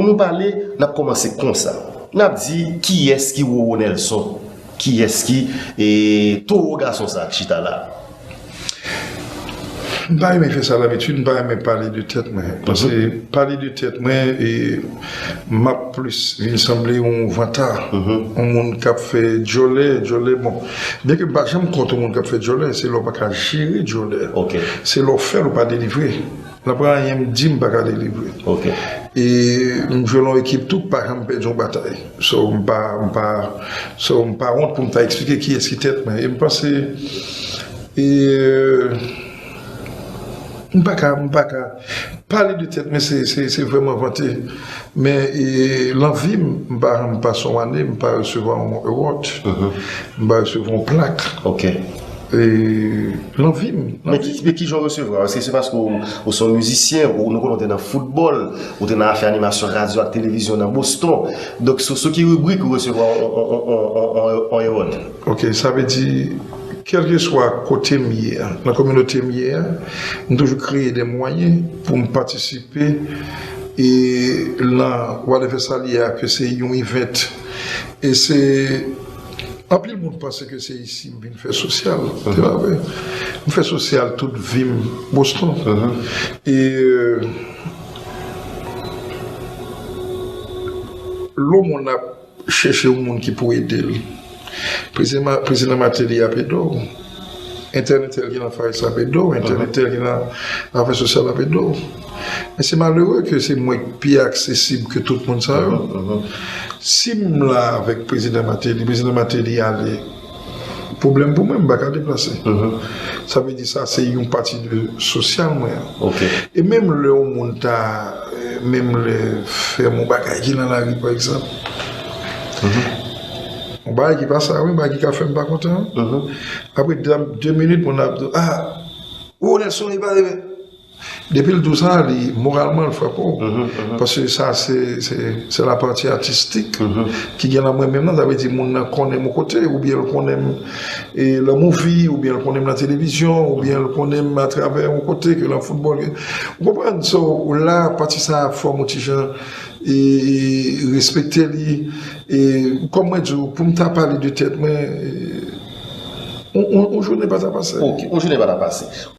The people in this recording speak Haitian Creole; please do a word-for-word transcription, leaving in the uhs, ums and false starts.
Nou pale, n ap kòmanse konsa. N ap di kiyès ki Roro Nelson? Kiyès ki e, towo gason sa k chita la? M pa renmen fè sa dabitid, m pa renmen pale de tèt mwen. Paske pale de tèt mwen, e, m ap plis vin sanble yon vanta, yon moun k ap fè djòlè, djòlè. Bon, byenke m pa janm kont yon moun k ap fè djòlè, se lè w pa ka jere djòlè. Ok. Se lè w fè l ou pa delivre. Nan pa anyen m di m pa ka delivre. Ok. E m jwe nan yon ekip tou, pa janm pèdi yon batay. So, m pa, m pa, so, m pa wont pou m ta eksplike kiyès ki tèt mwen. E m panse, e, m pa ka, m pa ka pale de tèt mwen, se, se, se vrèman vante. Men e, lan vi m, m pa janm pase yon ane, m pa resevwa yon award. M pa resevwa yon plak. Ok. E, lan vi m. Men ki, men ki jan w resevwa? Èske se paske w, w se yon mizisyen, ou nou konnen w te nan foutbòl, ou te nan afè animasyon radyo ak televizyon nan Boston. Donk, sou, sou ki ribrik ou resevwa yon, yon, yon, yon, yon, yon award? Ok, sa vle di, kèlkeswa kote m ye a, nan kominote m ye a, m toujou kreye de mwayen pou m patisipe e lan whatever sa l ye a, ke se yon event. E se anpil moun panse ke se isi m vin fè sosyal. Se pa vre. M fè sosyal tout vi m Boston. E lè yon moun ap chèche yon moun ki pou ede l, prezidan, prezidan Martelly ap ede w. Entèl entèl ki nan Faris ap ede w, entèl entèl ki nan afè sosyal ap ede w. Men se malere ke se mwen ki pi aksesib ke tout moun sa yo. Si m la avèk prezidan Martelly, prezidan Martelly ale, pwoblèm pou mwen, m pa ka deplase. Sa vle di sa se yon pati de sosyal mwen an. Ok. E menm lè yon moun ta, menm lè fè m yon bagay ki nan lari, pa egzanp. Yon bagay ki pa sa, wi, bagay ki ka fè m pa kontan. Apre de, de minit, moun ap di, ah, oh, Nelson, li pa depi l di w sa, li, moralman, l frape w. Paske sa, se, se, se lapati atistik ki gen nan mwen menm nan. Sa vle di, moun nan konnen m yon kote, oubyen l konnen m e, lan movie, oubyen l konnen m nan televizyon, oubyen l konnen m atravè yon kote, ke lan foutbòl. Ou konprann? So, la, pati sa a fè m yon ti jan e, e, respekte li. E, kòm mwen di w, pou m ta pale de tèt mwen, e, yon, yon, yon jounen pa ta pase. Ok, yon jounen pa ta pase.